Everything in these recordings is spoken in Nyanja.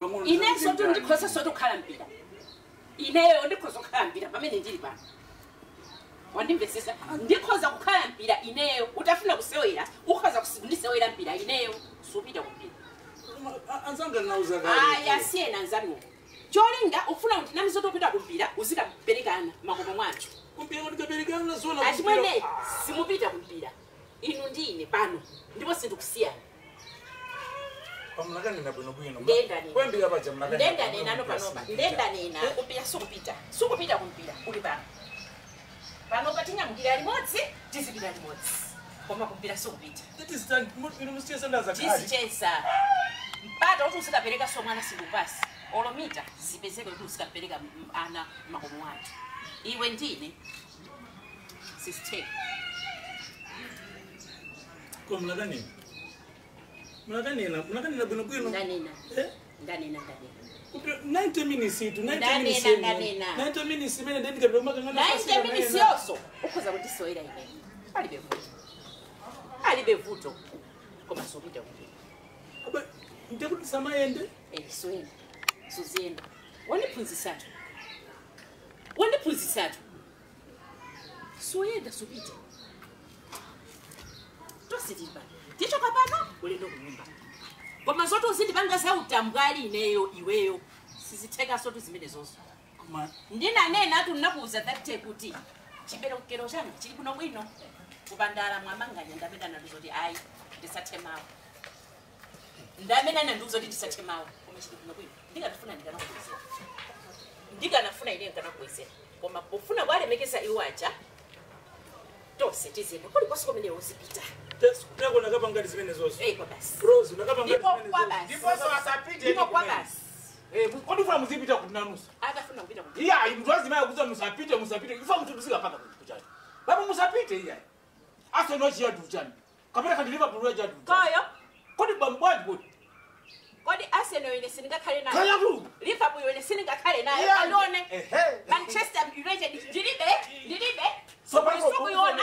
pang'ono. Inenso tu ndikhoza sotu kukhala mpira. Ineyo ndikhoza kukhala mpira pamene ndili pano. Wandimvesesa, ndikhoza kukhala mpira ineyo, utafuna kusewera, ukhoza kundisewera mpira ineyo, supita kumpira. Anzanga nauza kale. Aya siyena nzanuwo. Cholinga ufuna kuti nami zotopita kumpira uzikaperekana makomo mwacho. Kumpira ndikaperekana zona. Achimwene simupita kumpira. Inu ndine pano ndipo sindikusiyana. Pamulakanena bwino bwino. Ndendanena. Kwembira paja mulakanena. Ndendanena no panopa. Ndendanena kumpira sukupita. Sukupita kumpira uli pano. Pano patinyamukira limodzi tizipita limodzi. Koma kumpira sukupita. Inu musichesa ndazakali. Tizichesa. Mpata kuti usikapereka so mwana sikupasi. Olomita zipezeke kuti usikapereka ana makomo ake. Iwe ndine sister. Kwa mulakanena. Mulakanena, mulakanena bwino bwino. Ndanena. Eh? Ndanena ndanena. 90 minutes itu, 90 minutes. Ndanena. 90 minutes imene ndendikapita kumakangana. 90 minutes yonso ukhoza kundisewera ine. Palibe vuto. Palibe vuto. Koma sopita kumpira. Aba ndikuti samayende? Eh, soyenda. Suziyenda. Wandiphunzisatu. Wandiphunzisatu. Soyenda sopita. Tositipa. Tichoka pano ulendo kunyumba. Koma zoto uzindipanga za utambwali ineyo iweyo. Sizitheka soto zimene zonso. Koma ndinanena atu ndinakuuza that kuti chiberekero changa chili kuno bwino. Kupandala mwamanganya ndamene nandiuza ayi ndisathe mawu. Ndamene nandiuza kuti ndisathe mawu. Koma chili kuno bwino. Ndingatafuna ndikanakuwezera. Ndikanafuna ine ndikanakuwezera. Koma pofuna kwalemekeza iwo aja tonse tiziyenda kulikonse kumene uzipita. Ndako nakapanga zimene zonso. Eh, kwa basi. Rose nakapanga Ndipo zimene kwa zonso. basi. Ndiponso asapite. Ndipo kwa basi. Eh, kodi ufuna muzipita kuti nanusa. Akafuna kupita kumpira. Iya, mtu azimaya kuza musapite musapite. Ifa mtu tusikapanga kuchani. Baba musapite iya. Arsenal chiya tuchani. Kapena kandi Liverpool ya tuchani. Koyo, Kodi bambwaji kodi. kodi Arsenal ine sindingakhale nayo. Kaya tu. Liverpool ine sindingakhale nayo. Yeah. Andone. Ehe. Manchester United ndilibe, ndilibe. So pano Sukuyona.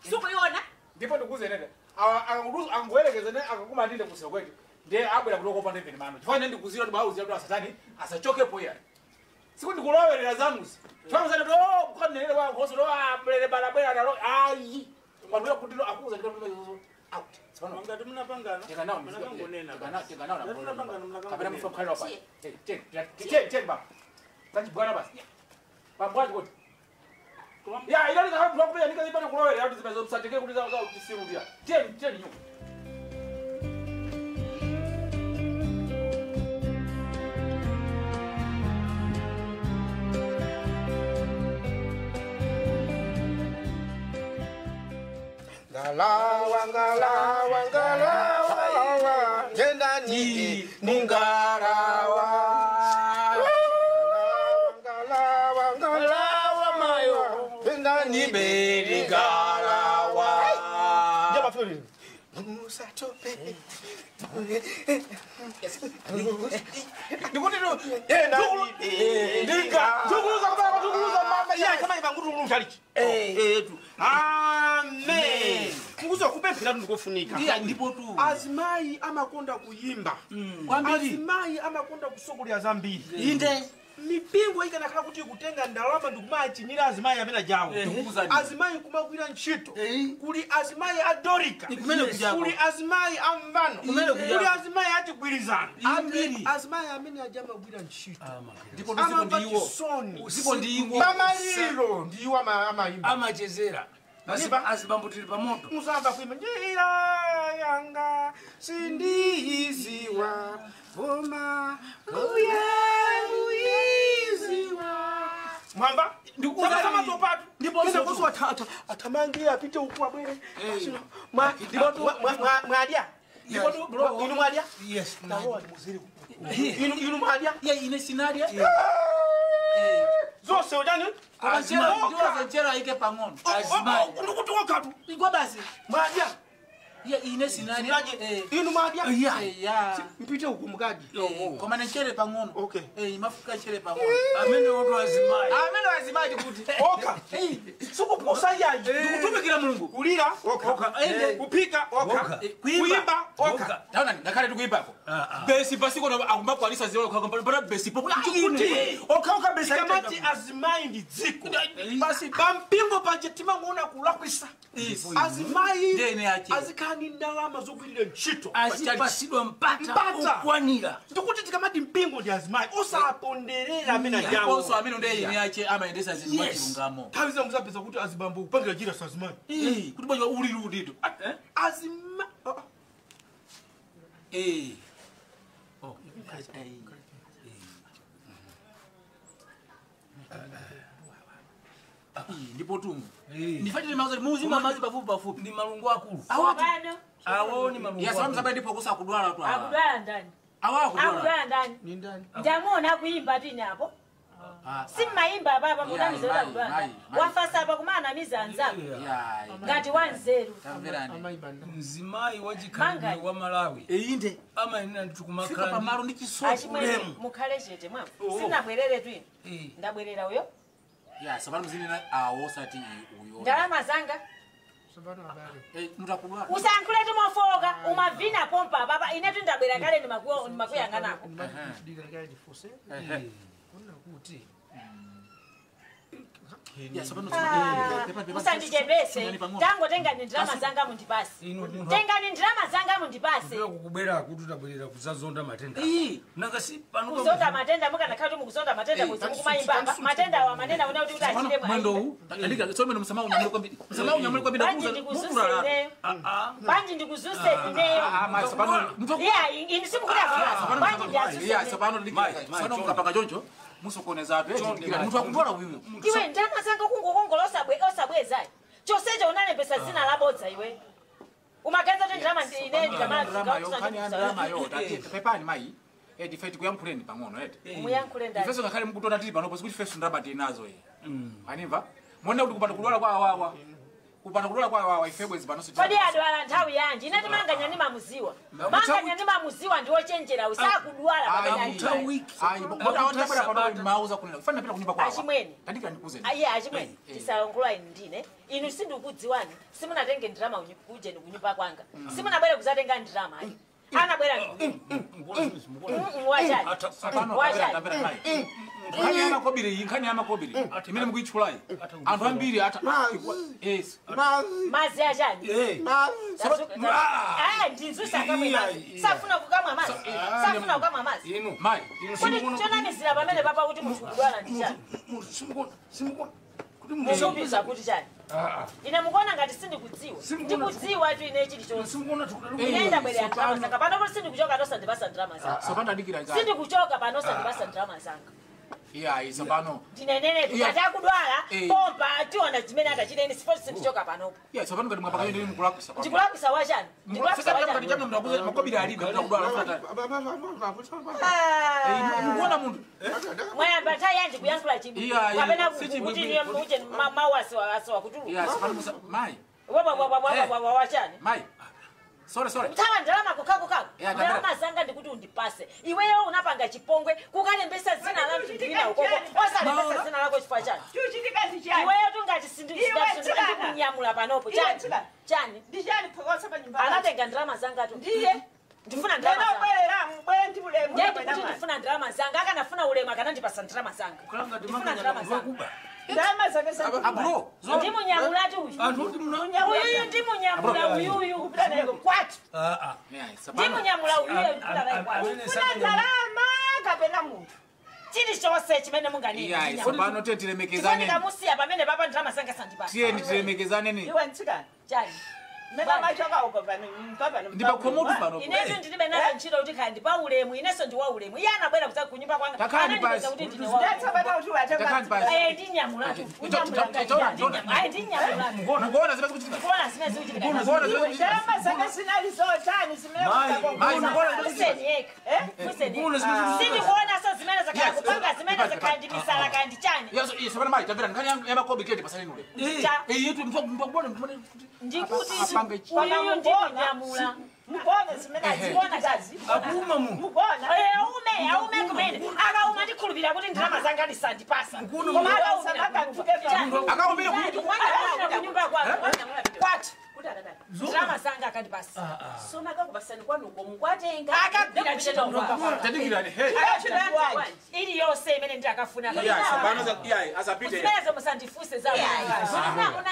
Sukuyona. Ndipo ndikuze nene. Anguelekeze ne akakumandile kusekwete. Ndiye abwera kuloko pande pene mano. Chifanya ndikuzira kuti bauzi kuti asatani asachokepo iya. Siku ndikulowerera zanuzi. Chifanya zanu to kukanenera kwa nkhoso to amlele balabwera nalo ayi. Ngwanduya kuti akuza ndikuti zozo out. Sipano. Mangati munapangana. Tekanao Munakangonena. Tekanao tekanao na. Munapangana munakangonena. Kapena mfamkhalira pa. Che che che ba. Tachibwana basi. Pambwaji kuti. Ya ila ndikakupita ndikazipana kulowerera kuti zimezo msateke kuti za chisiru ya. Che che nyuko. Ngalawa, ngalawa, ngalawa, tendani ningalawa. Ngalawa, ngalawa mayo, tendani beringalawa. Njaba furi. Musa tope. Ndikuti ndinga tukuluza kubaba tukuluza mama Iya kama ibanguru mshalichi. Eh tu. Amen. Kuzo kupemphera ndikofunika. Ndiya ndipo tu. Azimai amakonda kuyimba. Kwambiri. Azimai amakonda kusokolera zambiri. Inde. Mipingo ikanakhala kuti kutenga ndalama ndikumachinyira azimai amene jawo. Azimai kumagwira ntchito. Kuli azimai a Dorika. Kuli azimai a Mvano. Kuli azimai achigwirizano. Azimai amene aja amagwira ntchito. Ndipo ndipo ndiwo. Ndipo ndiwo. Mamaliro ndiwo amayimba. Amachezera. Azibambo tili pamoto. Musamba kuimba njira yanga sindiyiziwa voma uyeziwa. Mwamba ndikuza topatu Ndipo ndipo atamange apite uku abwere. Mwadya. Ndipo bro. Inu mwadya? Yes. Tawa muziri. Inu mwadya? Ya ine sinaria. Zose ujani? Azimai. Ndiwo zenjera ike pang'ono. Azimai. Ndikuti wakatu. Igwa basi. Mwadya. Ya ine sinani. Inu madya. Ya. Mpite ukumukadi. Koma nchere pang'ono. Okay. Mafuka chere pang'ono. Amene oto azimayi. Amene azimayi kuti. Oka. Sikuposa yaji. Ndikutumikira Mulungu. Kulira. Oka. Kupika. Oka. Kuimba. Oka. Taona ngakhale tikuimbako. Besi pasiko na akumakwanisa zero kwa kompara besi pokuti. Oka oka besi. Kamati azimayi ndi dziko. Basi pampingo paje timangoona kulakwisa. Azimayi azikani ndalama zogwirira ntchito. Azipasidwa mpata okwanira. Ndikuti tikamati mpingo ndi azimayi osaponderera amene ajawo. Ndiponso amene ndiye ine ache amayendesa zinthu mwachilungamo. Nthawi zina muzapeza kuti azibambo kupangira njira sa azimayi. Kuti bwacho uli ludido. Azima Oh. Ndipo tumu. Ndifatire mazi muzima mazi pafupi pafupi. Ndi malungu akulu. Awano. Awo ni malungu. Yes, amzaba ndipo kusa kudwala tu. Akudwala ndani. Awa akudwala. Akudwala ndani. Ni ndani. Ndamuona kuimba tini apo. Simmayimba baba munamiza kudwala. Wafasa apa kumana mizanza. Ngati wanzeru. Mzimayi wachikhalidwe wa Malawi. Inde. Amayenera ndithu Fika kumakhala. pamalo ndi chisomo. Achimwene mukhale chete mwa. Sinabwerere twini. Ndabwerera uyo. Ya, sabana mzinena awo sati uyo. Ndalama zanga. Mutakudwala. Usankhule tumofoka umavina pompa baba ine tindabwera kale ndimakuyang'anako. Musandichepese tango tengani ndalama zanga mundipase. Tengani ndalama zanga mundipase. Kubera kuti tabwerera kuzazonda matenda. Nanga si pano kuzonda matenda mukanakhala kuti mukuzonda matenda kumayimba matenda wa manena una kuti achite mwa. Mwendo huu andika so mwendo msamaha unyamule kwambiri. Msamaha unyamule kwambiri ndakuza. Banji ndikuzuse ineyo. Yeah, ini simukuda. Banji ndiyazuse. Yeah, sabano ndikira. Mukapanga choncho. Musokoneza atu munthu akudwala uyu. Iwe ndalama zanga kungokongola osabweza. Chosecho unalembesa zina labodza iwe. Umaganiza kuti ndalama ine ndalama yo pepani mayi. Ndife tikuyankhuleni pang'ono eti. Muyankhule ndani. Ifeso ngakhale mukutona tili panopo sikuti ifeso ndalama tili nazo iyi. Animva? Muone kuti kupanda kudwala kwa awawa. Kupanda kudwala kwa awawa ife bwezi pano siti. Kodi adwala nthawi yanji ine timanganya ndimamuziwa. Manganya ndimamuziwa ndi ochenjera usakudwala pamene ali. Ayi, mbona watabwera pano mauza kunena. Fana napita kunyumba kwa awa. Achimwene. Tandika ndikuze. Ayi achimwene. Tisalankhula inu ndine. Inu sindikudziwani. Simunatenge ndalama kuje kunyumba kwanga. Simunabwere kuzatenga ndalama ayi. Anabwera wachani. Wachani. Nkhani ya makobiri imene mukuitchulayi anthu ambiri ata yes mazi achani ndinzusa kamwe mazi safuna kukamwa mazi safuna kukamwa mazi inu mayi kodi chonamizira pamene papa kuti munthu kudwala ndi chani simukona kuti mukubiza kuti chani ine mukuona ngati sindikudziwa ndikudziwa tu ine chilichonse ine ndabwerera ndalama zanga pano kuti sindikuchoka tosandipasa ndalama zanga sopanda ndikira sindikuchoka pano sandipasa ndalama zanga. Iya, isabano. Ndinenene tikati akudwala pompa tiona chimene akachiteni sifoti sindichoka panopo. Iya, isabano ngati mwapaka ndini mukulakwisa. Ndikulakwisa wachani? Ndikulakwisa wachani? Ngati chamna mndakuza makobiri alibe mnakudwala mfata. Mukuona munthu. Mwayamba nthawi yanji kuyankhula chibi. Kapena kuti niyo muje mawu asiwa kutuluka. Iya, isabano musa mai. Wa wachani? Mai. Sorry. Mthawa ndalama kukhakukhaku. Ndalama zanga ndikuti undipase. Iweyo unapanga chipongwe kukalembesa zina la mtu wina ukoko. Osalembesa zina lako chifukwa chani. Iweyo tungati sindikunyamula panopo. Chani. Chani. Ndichani phokoso pa nyumba. Anatenga ndalama zanga tu. Ndiye. Ndifuna ndalama zanga. Ndinobwerera mbwere ndi ulemu. Ndiye ndikuti ndifuna ndalama zanga. Akanafuna ulemu akanandipasa ndalama zanga. Ndifuna ndalama zanga. Ndalama zake za Abro. Ndimunyamula tu uyu. Anthu kuti Uyuyu ndimunyamula uyuyu. Kupita naye kwathu. Ndimunyamula uyuyu kupita naye kwathu. Kuna ndalama kapena munthu. Chilichonse chimene munganene. Iya, isabano tiye tilemekezane. Ndikamusiya pamene papa ndalama zanga sandipasa. Tiye tilemekezane. Iwe ntsikana. Chani. Mena machoka uko pano mpapa Ndipakhomotu pano. Inetu ndilibe nazo ntchito kuti khaya ndipa ulemu inenso ndi wa ulemu. Iye anabwera kudza kunyumba kwanga. Takhani pasi. Anandipeza kuti ndine wa ulemu. Ndatsapana kuti watenga. Takhani pasi. Ndinyamula tu. Unyamula ngati. Ndinyamula. Mukuona zimene zikuchitika. Mukuona zimene zikuchitika. Mukuona zimene zikuchitika. Ndalama zake zinali zotani zimene Mai, kutakongona. mukuona zimene Museni yekha. Museni. Mukuona zimene zikuchitika. Sindikuona so zimene zakhala kupanga zimene zimene zakhala ndi misala kandi chani. Yaso sabana mai tamvera nkhani ya makobi kete pasanenule. Yetu mpakubona ndikuti uyu ndinyamula. Mubona zimene aziona kazi. Akuma mu. Mubona. Aume kumene. Akauma ndikhulupirira kuti ndalama zanga ndisandipasa. Koma akaumire kuti kunyumba kwako. Kwati. Ndalama zanga akandipasa. Sona akakupasani kwanuko mukwatenga. Akagwira ntchito kwako. Tadikirani hey. Ili yonse imene ndakafuna. Iya sabana za iya asapite. Zimenezo musandifuse zawo.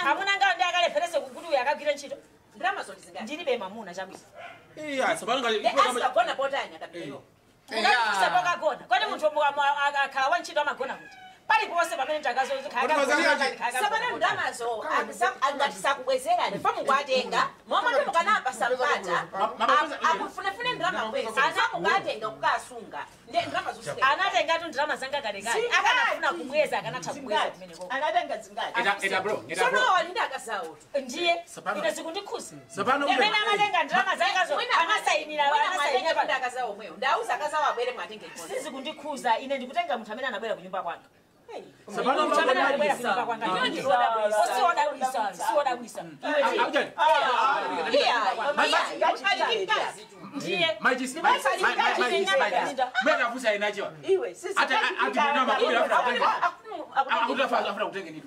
Amuna ngawo ndi akalepherese kukuti uyu akagwira ntchito. Ndalama zoti zingati. Ndilibe mamuna chabwino. Iya sabana ngati asagona potanya kapitayo. Ungakusa pokagona. Kwani munthu akhala wantchito amagona kuti. Paliponse pamene Sabana ndalamazo angati sakubwezerani fa mukwatenga momwe mukanapa sampata akufunefune ndalama mbwezi mukwatenga kukasunga ndiye ndalama zoseka anatengatu ndalama zanga kalekale akanafuna kubweza akanatha kubweza kumeneko Anatenga zingati. Eta bro eta bro. Sono walinda akazawo ndiye ine zikundikhuza. Sabana Amene amatenga ndalama zangazo anasayinira mwatenga kuti akazawo mweyo ndauza akazawo abwere mwatenge ikono. Sizikundikhuza ine ndikutenga munthu amene anabwera kunyumba kwanga. Sabana Munthu amene anabwera kunyumba kwanga. Siwodabwisa. Ndiye Majisi mera fusa inacho. Iwe sisi. Ata ati mwena makobi afuna kutenge. Akuti afuna kutenge nini?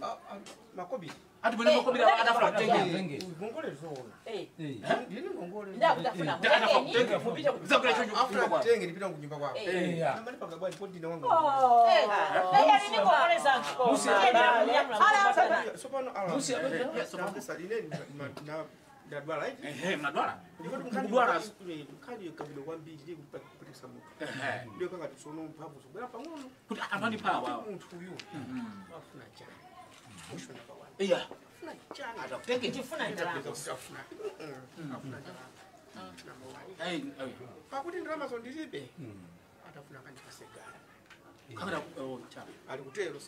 Makobi. Ati mwena makobi afuna kutenge. Ngongole zoona. Ndini ngongole. Ndakutafuna kutenge. Zakula chonjo afuna kutenge ndipita kunyumba kwako. Namali pakabwa ndipo ndine wangu. Eya nini ngongole zanga. Sopano ala. Musi sopano saline na ndadwala iti. Mnadwala. Ndikudwala nkhani kabilo kwambiri ndi kupatisa munthu. Ndiyo kangati tsono mphamvu zobwera pang'ono. Kuti anthu andipawa. Munthu uyu afuna chani. Mushona pawana. Iya. Afuna chani. Atakutenge. Ndifuna ndalama. Afuna. Afuna ndalama. Pakuti ndalama zo ndilibe. Atafuna kandipase gari. Kamera cha. Ali kutero.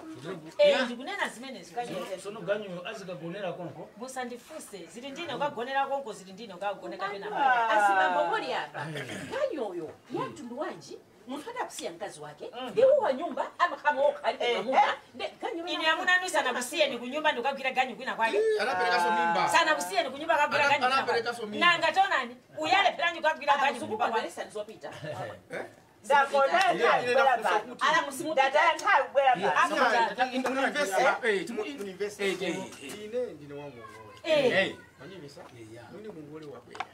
Ndikunena zimenezo. Sono ganyu azikagonera konko. Musandifuse zili ndine ukagonera konko zili ndine ukagone kapena. Asibambongoli apa. Ganyoyo yamtundu wanji munthu adakusiya mkazi wake iwo wa nyumba amakhala okha ali mamuna Ine amuna anu sanakusiyeni kunyumba ndikagwira ganyu kwina kwake. Anaperekaso mimba. Sanakusiyeni kunyumba kagwira ganyu. Anaperekaso mimba. Nanga tonani uyalephera kagwira ganyu kunyumba kwake. zopita. Ine ndine wangongole. Manivesa. Mwine ngongole wabwera.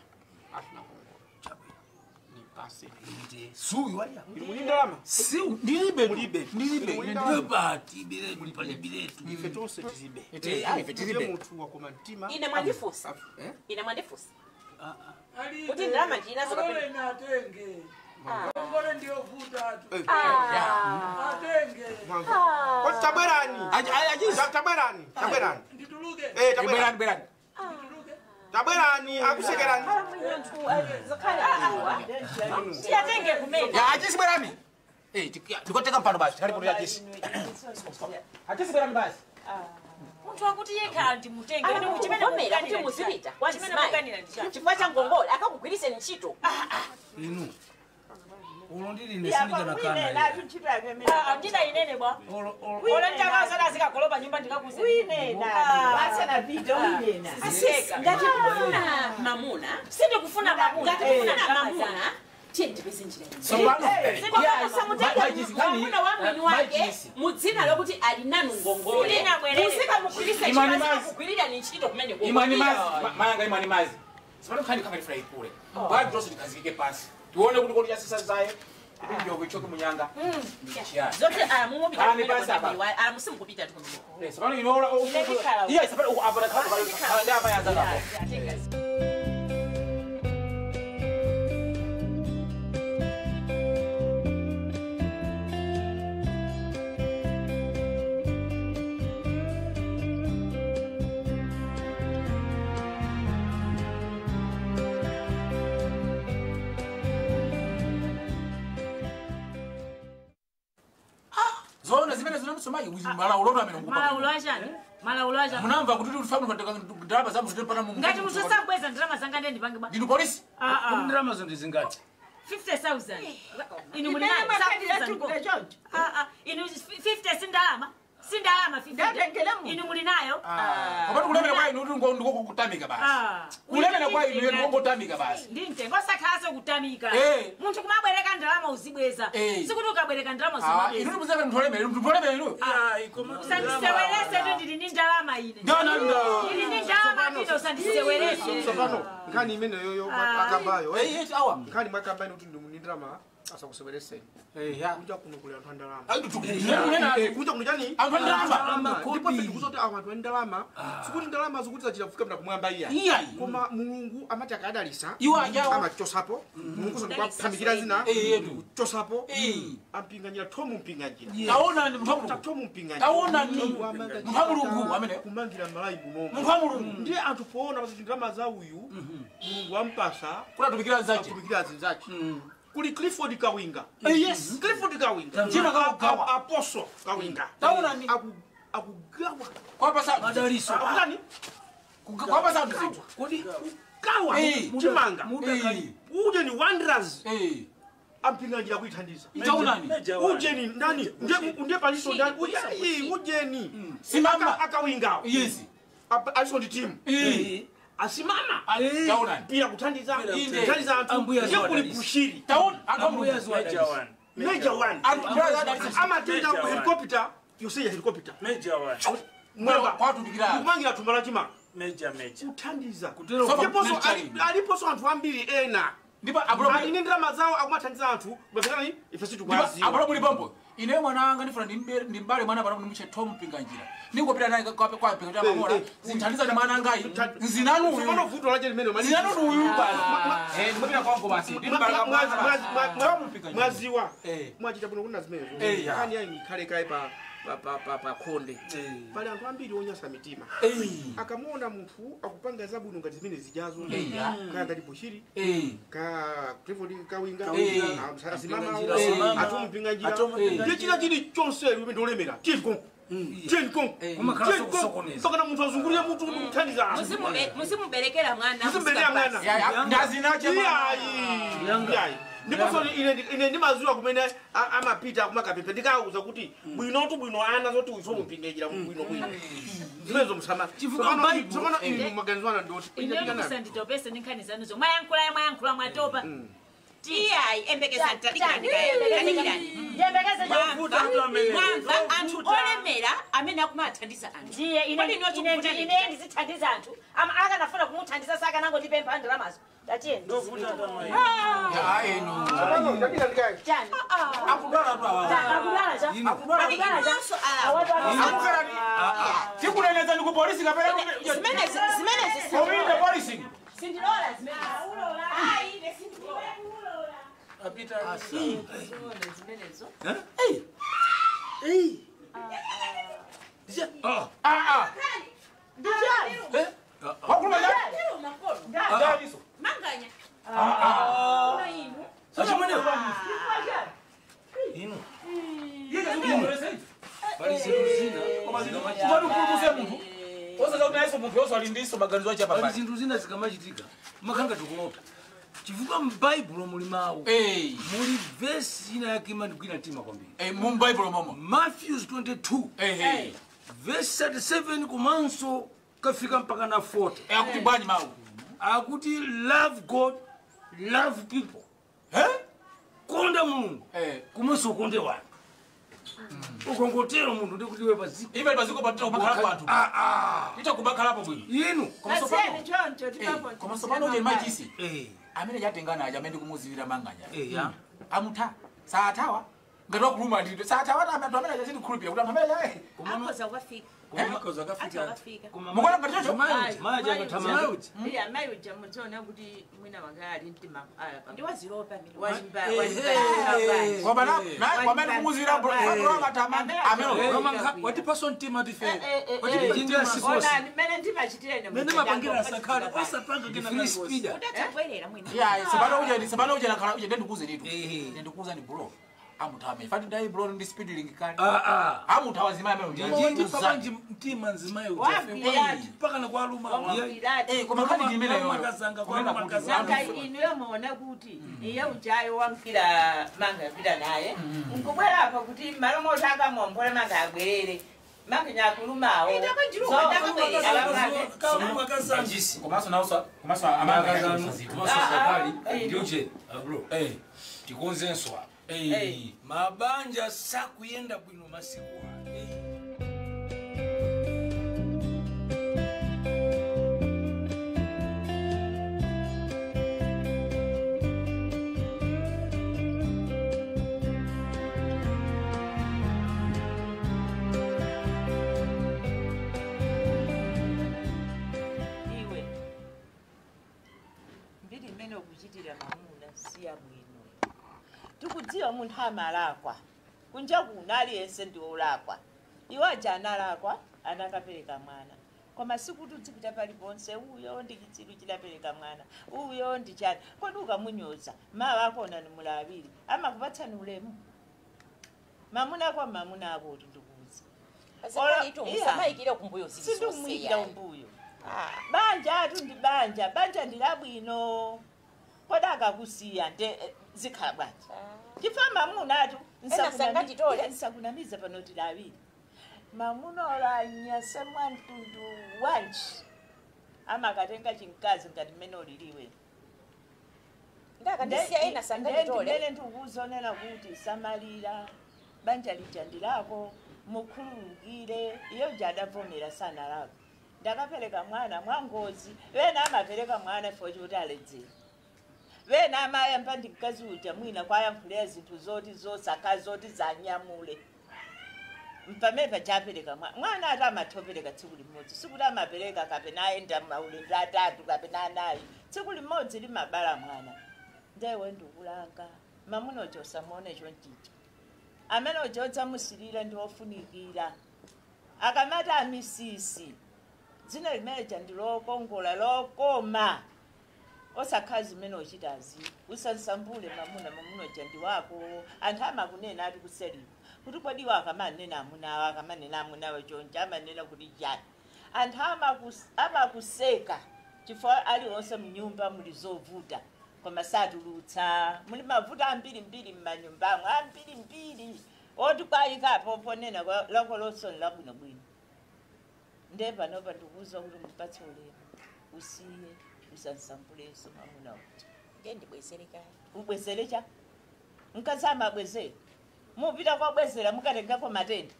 Afuna ngongole. Nipase. Suyu wali. Muli ndalama. Si ndilibe mulibe. Ndilibe. Ndibati bile mulipale biletu. Ife tonse tizibe. Ife tizibe. Munthu wakoma mtima. Ine mwandifusa. Ine mwandifusa. Kuti ndalama ndinazo kapena atenge. Ngongole ndiyo vuta tu. Atenge. Koti tabwerani. Tabwerani. Tabwerani. Ndituluke. Tabwerani. Bwerani. Tabwerani akusekerani. Tiyatenge kumene. Ya achisi bwerani. Tikoteka mpano basi. Kali ya achisi. Achisi bwerani basi. Munthu akuti yekha ndimutenge. Chimene kuti muzipita. Chimene mukanira ndicha. Chifukwa cha ngongole akakugwiriseni ntchito. Inu. Ulo ndili nesindika nakana. Ndina inene bwa. Olo ndakaza azikagolopa nyumba ndikakuze. Winena. Asana video winena. Ngati kufuna mamuna. Sindikufuna mamuna. Ngati kufuna mamuna. Tiye ndipeze njira. Sabana. Samutenge mamuna wa mwini wake mudzina lokuti ali nanu ngongole. Muzikamugwirisa chikugwirira ni ntchito kumene. Imani mazi. Mayanga imani mazi. Sabana khani kangati fry kule. Bado tonse tikazike pasi. Tuone kuti kodi yasisa zaye. Ndio kuchoka munyanga. Zote mumupita musimukupita tu kumene. Sabana inola. Iya sabana abana khala ndaba yanza. Zona zimene zinamusoma malaulo amene ngupa. Malaulo achani? Malaulo achani? Munamva kuti tifamwe ndalama za muthu pana mungu. Ngati musasabweza ndalama zanga ndiye ndipange ba. Ndinu polisi? Ndalama zo ndizingati. 50,000. Inu muli Imene nayo. mwakhalira Sakufuza chukula nko. choncho. Ah, ah, inu 50 sindalama. Sindalama 50. Ndatengera munthu. Inu muli nayo. Komatu kulemera kwa inu ndiko kutamika basi. Ah. Kulemera kwa inu ndiko kutamika basi. Ndi mtengo osakhalanso kutamika. Eh. Munthu kumabwereka ndalama uzibweza. Eh. Sikuti ukabwereka ndalama Ah, uzimabweza. inu muzaka mtholemera, mtholemera inu. Usandisewerese tu ndili ndi ndalama ine. Ndana nda. Ndili ndi ndalama pino usandisewerese. Tsopano nkhani imeneyoyo akambayo. Eh, eh, awa. Nkhani mwakambayo kuti ndi ndalama asakusewereseni. Eh, ya. Kunja kuno kuli anthu a ndalama. Kunena Kunja kuno chani? anthu a ndalama. Ndipo ife tikuzoti awo anthu a ndalama sikuti ndalama zikuti zachita kufika mna kumwamba iya. Iyayi. Koma Mulungu amati akadalisa Iwo ajawo. amachosapo Mulungu ndikuwaphamikira zina Eh, yetu. kuchosapo Eh. ampinganjira tomu mpinganjira Taona ni munthu wa Mulungu. tomu mpinganjira Taona ni munthu wa Mulungu amene. kumangira malayi munomu Munthu wa Mulungu. ndiye anthu poona pasi ndalama za uyu Mulungu ampasa Kunatumikira nzache. atumikira azinzache kuli Clifford Kawinga. Eh, yes. Clifford Kawinga Mchima kawagawa. Apostle Kawinga Taona ni akugawa kwa pasa Madaliso. akutani kwa pasa mzitu. Kodi gawa Eh. chimanga Eh. uje ni Wanderers Eh. ampinganjira kuithandiza Taona ni. uje ni ndani ndiye paliso ndani uje ni Simama. akawingawo Yes. aliso ndi timu Eh. asimama Taona ni. pira kuthandiza Inde. kuthandiza anthu Ambuya ndiye kuli ziwadalisa. Bushiri Taona anthu a Ambuya Mulungu. ziwadalisa. Major one Anthu a amatenga Major one. helicopter yoseya helicopter Major one. mwamba Kwatumikira. kumangira thumba la chimanga Major, major. kuthandiza Kutero ndiponso Major. aliponso anthu ambiri ena Ndipo abulo ali ndalama zawo akumathandiza anthu mapezani ife sitikwaziwa abulo muli pompo. Ine mwana wanga ndifuna ndimbale mwana pano ndimuche Tom Mpinganjira. Ningopita naye kwa kwa Mpinganjira mamora. Zinthandiza na mwana angayi. Nzinanu uyu. tsopano vuto lache limene Zinanu uyu basi. Eh, ndimapita kwangu basi. Ndimbala mwana. Tom Mpinganjira. mwaziwa Eh. mwachita bwino kuna zimenezo Eh, ya. nkhani yayi ikhale kaye pa khonde pali anthu ambiri onyasa mitima Eh. akamuona munthu akupanga zabwino ngati zimene zijazo Eh, ya. kaya ngati Bushiri Eh. ka Clifford Kawinga Eh. asimama Eh. atumpinganjira Eh. ndiye china chili chonse limene ndolemera tiyeni konko tiyeni konko Kumakhala tiyeni konko sokusokoneza. mpaka munthu azungulire mutu kuti kuthandiza anthu Muzimuberekera mwana. Muzimuberekera mwana. Ya, ya, ndazinache mwana. iyayi iyayi ndiponso ine ndimaziwa kumene amapita kumakapepe ndikawuza kuti bwinotu bwino ana zoti uiso mupinganjira bwino bwino zimenezo musama Chifukwa Bible- tsopano inu maganizwana ndoti Ine musanditopese ndi nkhani zanuzo. Mwayankhula mwayankhula mwatopa. Iyayi embekeza talikani. Talikani. Ndiyembekeze Mwamva mwamva anthu olemera amene akumathandiza anthu. ndiye ine Kodi niwe ine chikufuna ine ndizithandiza anthu ama akanafuna kumuthandiza sakanangondipempha ndalamazo tatiye Ya, inu. chani Akudwala tu awa. akudwala cha Akudwala. akudwala cha Inonso alawa. awatu Akukhala ni. Tikuneneza ni ku polisi kapena. Zimenezi zimenezi Community policing. sindilola zimenezi. Ayi ine sindilola. Apita. Zimenezo. Ah ah. Ndichani? Eh? Wakuluma ya? Ndaliso. Manganya. Ah ah. Achimwene. Chifukwa Inu. Yeye ndio Pali zinthu zina. Kumati kupulumutsa munthu. Osaza kuti nayenso munthu yonso ali ndiso maganizo ache Pali apapali. zinthu zina zikamachitika. Makhanga tikulopa. Chifukwa m'Baibulo muli mawu. Eh. Muli vesi ina yake imandigwira mtima kwambiri. Eh, mu Bible momo. Matthews 22 Eh eh. verse 37 komanso kafika mpaka na 40. Eh, akuti bwanji mawu. Akuti love God, love people. Eh? Konda Mulungu. Eh. Komanso ukonde wanthu. Ukongotero munthu ndikuti iwe paziko. Ibe paziko patita kumakhalapo anthu. Ah ah. Tita kumakhalapo bwino. Inu. Komanso Asiyeni pano. choncho Eh, tipapo. komanso pano uje machisi. Eh. Amene chatengana aja amene kumuzivira manganya. Eh ya. Amutha. Saathawa. Ngati wakuluma ndito. Saathawa ati anthu amene achiti kukhulupirira kuti anthu amene aja. Akhoza kukafika. Atha kukafika. Mukuona ngati chocho? Mayi angathamanga. Iya mayi uja mudziona kuti mwina wanga ali mtima ala pa. Ndiwaziropa amene. Wachimba Eh. Koma na na kwamene kumuzivira bro angathamanga. Amene. Watipaso mtima tife. Ndinga sikosi. Onani mmene ndimachitire ne. Mene mapangira asakhale osapanga kena Free speeder. Udatha kubwerera mwina. Yeah, sabana uje sabana uje nakhala uje ndikuuze nitu. Eh. Ndikuuza ni bro. Amuthawa fati ndai bro ndi speed link kale. Amuthawa zimai amene Watipa bwanji mtima nzimayi ujafe mpaka nakwaluma. Koma nkhani ndi imeneyo. Makazanga Kunena kwaluma kuti makazanga. Nanga inuyo muona kuti iye ujayo wamfira manga pita naye nkubwera apo kuti malo moti akamuombole manga abwerere manga nyakulumawo. Komanso nawso komanso amanga Komanso sakali ndiuje bro. Tikonzenso apa. Mabanja sakuyenda bwino masiku ano. Iwe mbiri imene ukuchitira mamuna siya bwino. Tikudziwa munthu amalakwa kunja kuno aliyense ndi wolakwa. Iwo aja analakwa anakapereka mwana, koma sikuti udzipita paliponse uyo ndi chitsiru chidapereka mwana uyo ndi chani. Kodi ukamunyoza mawa akona ni mulawiri amakupatsani ulemu mamuna ako mamuna ako kuti ndikuuze Musamayikire kumbuyo. Sindimuyikira umbuyo. Banja atu ndi banja, banja ndi labwino. Kodi akakusiya nde zikhala bwanji? Chifukwa mamuna atu Ena sangatitole. nsakunamiza pano tilawiri mamuna olanyasa mwamtundu wanji amakatenga chimkazi ngati mmene uliliwe. Ndakandisiya ena sangatitole. Ndimene ndikuzonena kuti samalira banja lija ndilako mukhululukire. Iye uja adavomera sana lako ndakapereka mwana mwangozi. Wena amapereka mwana fo choti aledzera, wena amayamba ndi mkazi uja mwina kwayankhulira zinthu zoti zosaka zoti zanyamule mpamene pachapereka mwana. Mwana ati amathopereka tsiku limodzi, sikuti amapereka kapena ayenda maulendo atatu kapena anayi, tsiku limodzi limabala mwana. Ndewe ndikulanga mamuna uja usamuone chonchicha amene uja udzamusilira ndi wofunikira. Akamati amisisi dzina limeneja ndi lokongola lokoma osakhala zimene uchitazi. Usansambule mamuna, mamuna uja ndi wako. Anthu amakunena ati kuseliwa kuti kodi iwo akamanena amunawo akamanena amunawo chonje amanena kuti chani. Anthu amakuseka chifukwa aliwonse mnyumba muli zovuta koma satulutsa. Muli mavuto ambirimbiri m'manyumbamo ambirimbiri oti kwayikapo ponena lako losoni labwinobwino. Nde panopa ndikuuza kuti mupatse ulemu usiye usansambulenso mamuna uja. Ndiye ndibwezere kale. Ubwezere cha mkazi amabwezera mupita kwabwezera mukatengako matenda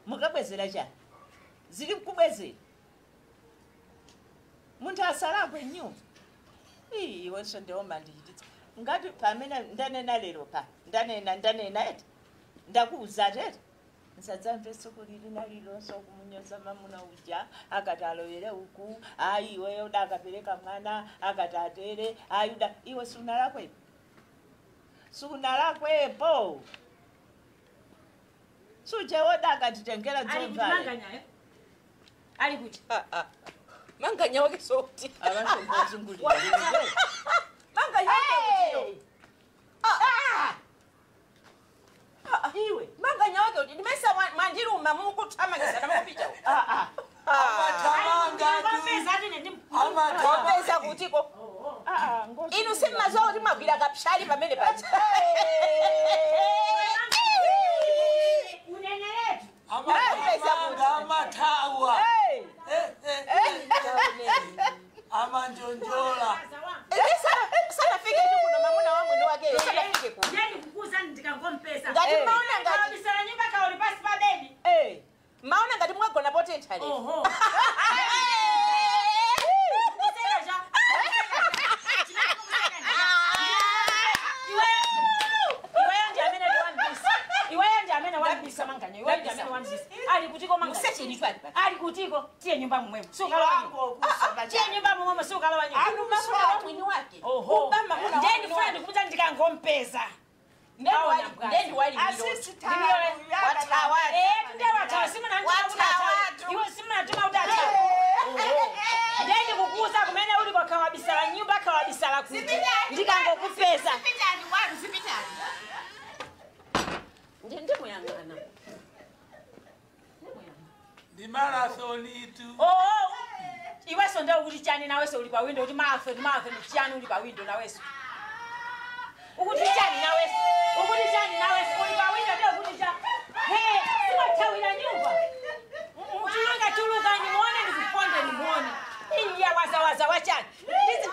mukabwezera chani zili mkubwezera munthu asalakwe nyumba. Iwenso ndioma ndichititsa ngati pamene ndanena lero pa ndanena ndanena eti ndakuuza tete nsadzamve tsiku lili nalilonso kumunyoza mamuna uja akati alowere uku ayi iweyo uda akapereka mwana akati atere ayi uda iwe sunalakwepo sunalakwepo suje woda akatitengera Ali kuti dzomvale. manganyayo ali kuti Manganya wake soti. Abantu mbazungulira. Manganya wake kuti. Iwe Manganya wake kuti ndimesa mwandiruma mukuthamangisa namukupita. Ngompeza ati ine Wapeza kutiko. Inu simmazowa kuti mwagwira kapshali pamene paja. uneneretu. Amathawa amanjonjola. Sanafike tu kuno mamuna wa mwini wakeyo sanafike kuno. Ndiye ndikukuza ndikangompeza. Ngati maona ngati Kawabisala nyumba kaoli pasi pa bedi. maona ngati mwagona potentha lero. Oho. Kuseka cha. Iweyo ndi amene ndiwambisa. Iweyo ndi amene wambisa manganya. Iweyo ndi amene wambisa. Ali kutiko manganya. Musecheni twali pa. Ali kutiko tiye nyumba momwemo. Sukalowa nyumba. Tiye nyumba momwemo sukalowa nyumba. Mamuna wa mwini wake. Oho. Kuba mamuna wa Ndiye mwini ndifuna wake. ndikubuza ndikangompeza. Ndiye ndiwali Wathawa. Ndiye wathawa simuna Wathawa. Iwe simuna tuma kuti athawa. Ndiye ndikukuza kumene uli kwa kawabisala nyumba kawabisala kuti ndikangokupeza. Zipitani wanu zipitani. Ndimuyang'ana. Ndi marathon itu. Oh, iweso ndio kuti chani naweso uli pa window kuti marathon marathon chani uli pa window naweso. Ukuti chani naweso. Ukuti chani naweso uli pa window ndio kuti cha. Hey, simathawira nyumba. Mutuluka tuluka nimuone nikuponde nimuone. Iya waza waza wachani. Ndizi.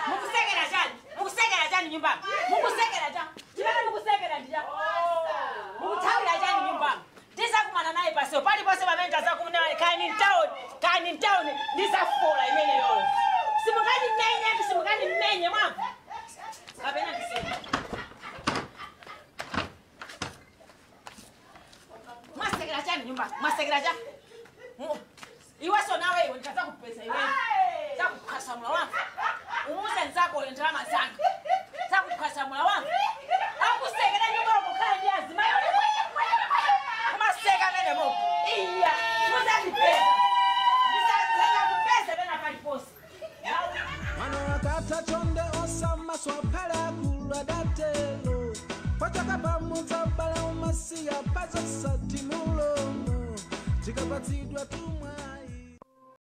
Mukusekera chani. Mukusekera chani nyumba. Mukusekera chani. Chimene mukusekera ndija. Mukuthawira chani nyumba. Ndizakumana naye pase paliponse pamene tazakumana kani town kani town ndizafola imene yoyo. Simukandimenye simukandimenye mwamva. Kapena ndisema. Mwasekera chani nyumba. Mwasekera chani. Iweso nawe iwe ndikazakupeza iwe. Zakukhasamula wamva. Umuze nzako ndalama zanga. Zakukhasamula wamva. Akusekera nyumba kukhala ndi azimayi uli mwenye mwenye. Kumaseka mene mo. Iya, muzandipeza. Ndizakupeza pena paliponse. Mano akata chonde osama swapala kula datelo. Pachaka pamudza bala umasiya pazo satimulomo. Tikapatsidwa tu